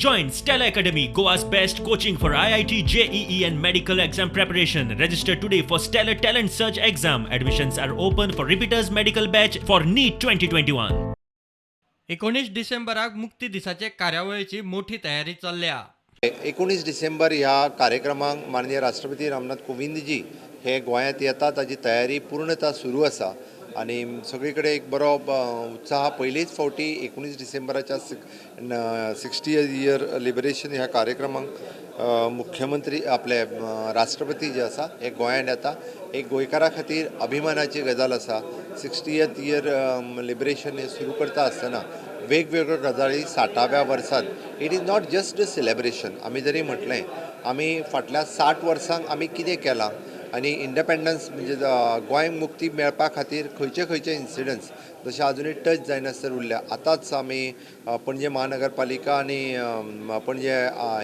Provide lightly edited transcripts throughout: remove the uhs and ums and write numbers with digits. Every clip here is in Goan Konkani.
Join Stella Academy, Goa's best coaching for IIT, JEE, and medical exam preparation. Register today for Stellar Talent Search exam. Admissions are open for repeaters medical batch for NEET 2021. 19 डिसेंबराक मुक्ती दिसाचे कार्यावळीची मोठी तयारी चल्ल्या. 19 डिसेंबर ह्या कार्यक्रमाक माननीय राष्ट्रपती रामनाथ कोविंदजी हे गोंयांत येतात, ताजी तयारी पूर्णता सुरू आसा आनी सगळी कडेन एक बरो उत्साह. पयलीच फावटी 19 डिसेंबराच्या 60 इयर लिबरेशन ह्या कार्यक्रमाक मुख्यमंत्री आपले राष्ट्रपती जे आसा हे गोंयांत येता, एक गोंयकारा खातीर अभिमानाची गजाल आसा. 60th year liberation हे सुरू करता आसतना वेगवेगळ्यो गजाली 60व्या वर्सात, it is not just a celebration. आमी जरी म्हटलें, आमी फाटल्या 60 वर्सांक आमी कितें केलां आनी इंडिपेंडन्स म्हणजे गोंय मुक्ती मेळपा खातीर खंयचे खंयचे इन्सिडंट्स जशे आजुनूय टच जायनासतना उरल्या. आतांच आमी पणजे महानगरपालिका आनी पणजे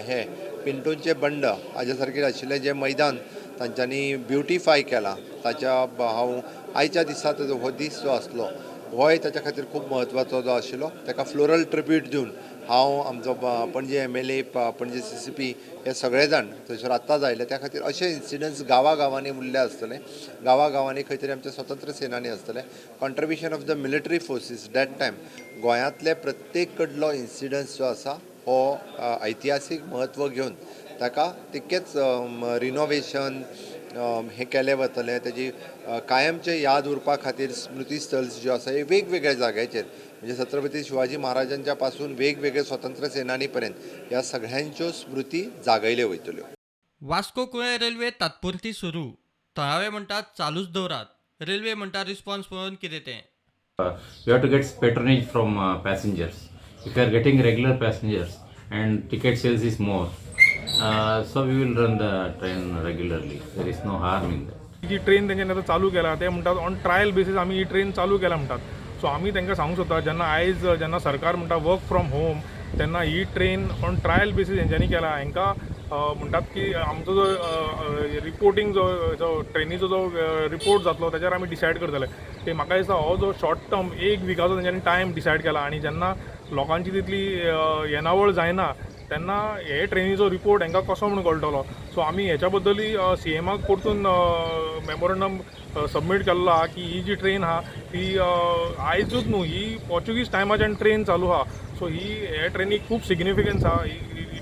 हे पिंटोंचे बंड हाज्या सारकें आशिल्लें जें मैदान तांच्यांनी ब्युटिफाय केलां, ताच्या हांव आयच्या दिसा ताजो हो दीस जो आसलो, होय ताच्या खातीर खूब म्हत्वाचो जो आशिल्लो. ताका फ्लोरल ट्रिब्यूट दिवन हांव, आमचो पणजे एमएलए, पणजे सीसीपी हे सगळे जाण थंयसर आत्तांच आयले. त्या खातीर अशे इन्सिडंट्स गांवागांवांनी उरले आसतले, गांवागांवांनी खंय तरी आमचे स्वतंत्र सेनानी आसतले. Contribution of the military forces that time, गोंयांतले प्रत्येक कडलो इन्सिडंट्स जो आसा हो ऐतिहासीक म्हत्व घेवन ताका तितकेंच रिनोवेशन हें केलें वतलें. तेजी कायमचें याद उरपा खातीर स्मृती स्थळ ज्यो आसा हे वेगवेगळ्या जाग्याचेर, म्हणजे छत्रपती शिवाजी महाराजांच्या पासून वेगवेगळे स्वतंत्र सेनानी पर्यंत ह्या सगळ्यांच्यो स्मृती जागयल्यो वयतल्यो. वास्को कुळें रेल्वे तात्पुरती सुरू. थळावे म्हणटात चालूच दवरात. रेल्वे म्हणटा रिस्पॉन्स पळोवन कितें तें. You have to get patronage from passengers. If you are getting regular passengers and ticket sales is more, so we will run the train regularly. There is no harm in that. Ji train तेंच्यांनी आतां चालू केला, ते म्हणटात ऑन ट्रायल बेसीस आमी ही ट्रेन चालू केला म्हणटात. सो आमी तांकां सांगूंक सोदता, जेन्ना आयज जेन्ना सरकार म्हणटा वर्क फ्रॉम होम, तेन्ना ही ट्रेन ऑन ट्रायल बेसीस हेंच्यांनी केला. हांकां म्हणटात की आमचो जो रिपोर्टींग जो ट्रेनीचो जो रिपोर्ट जातलो, ताचेर आमी डिसायड करतले. ते म्हाका दिसता हो जो शॉर्ट टर्म एक विकाचो तेंच्यांनी टायम डिसायड केला आनी जेन्ना लोकांची तितली येणावळ जायना, तेन्ना हे ट्रेनीचो रिपोर्ट हांकां कसो म्हूण कळटलो? सो आमी हेच्या बद्दलूय सीएमाक परतून मेमोरंडम सबमीट केल्लो आहा की ही जी ट्रेन आहा ती आयजूच न्हू, ही पोर्चुगीज टायमाच्यान ट्रेन चालू आहा. सो ही हे ट्रेनीक खूब सिग्निफिकन्स आहा.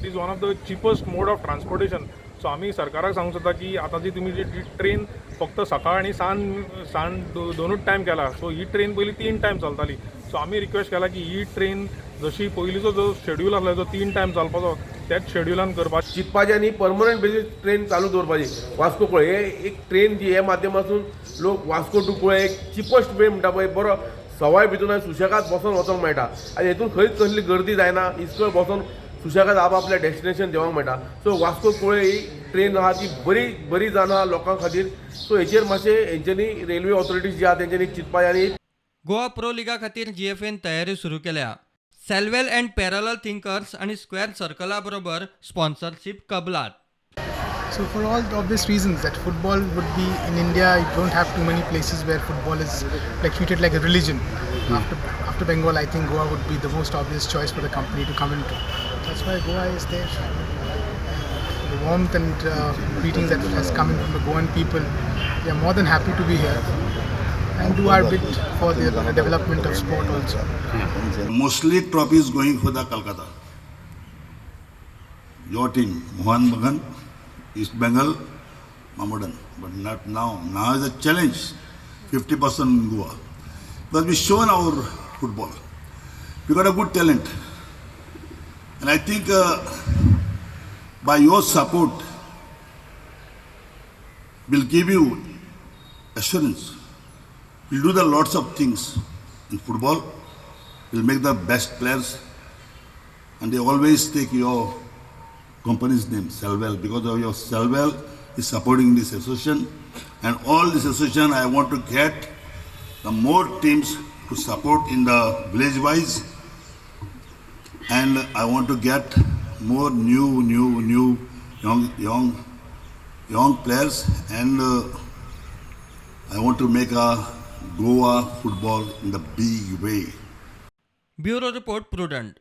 It is one of the cheapest mode of transportation. So आमी सरकाराक सांगूंक सोदता की आतां जी तुमी जी ट्रेन फक्त सकाळ आनी सांज दोनूच टायम केला, सो ही ट्रेन पयलीं तीन टायम चलताली. सो आमी रिक्वेस्ट केला की ही ट्रेन जशी पयलींचो जो शेड्यूल आसलो, जो तीन टायम चलपाचो, त्याच शेड्युलान करपाक. चिंतपाचें आनी परमनंट बेसीस ट्रेन चालू दवरपाची. वास्को कुळे हे एक ट्रेन जी हे माध्यमातून लोक वास्को टू कुळे एक चिपस्ट वे म्हणटा पळय, बरो सवाय भितून आनी सुशेगाद बसोन वचोंक मेळटा आनी हेतून खंयच कसली गर्दी जायना. इस्कळ बसोन सुशेगाद आप आपल्या डेस्टिनेशन देंवोंक मेळटा. सो वास्को कुळे ही ट्रेन आहा ती बरी बरी जावन आहा लोकां खातीर. सो हेचेर मातशें हेंच्यांनी, रेल्वे ऑथॉरिटीज जे आहा तेंच्यांनी चिंतपाचें आनी गोवा प्रो लिगा खातीर जीएफएन तयारी सुरू केल्या. सेल्वेल अँड पॅरलल थिंकर्स आनी स्क्वेअर सर्कला बरोबर स्पॉन्सरशीप कबलात. So for all the obvious reasons that football would be in India, you don't have too many places where football is like treated like a religion. After Bengal, I think Goa would be the most obvious choice for the company to come into. That's why Goa is there. The warmth and greetings that has come in from the Goan people, we are more than happy to be here and do our bit for the development of sport also. Mostly trophy is going for the Calcutta. Your team, Mohan Bagan, East Bengal, Mohammedan. But not now. Now is a challenge. 50% in Goa. Because we shown our football. We got a good talent. And I think by your support, will give you assurance. We'll do the lots of things in football. We'll make the best players. And they always take your company's name, Selvel, because of your Selvel is supporting this association. And all this association, I want to get the more teams to support in the village wise. And I want to get more new, new, new, young, young, young players. And I want to make a Goa football in the big way. Bureau report, Prudent.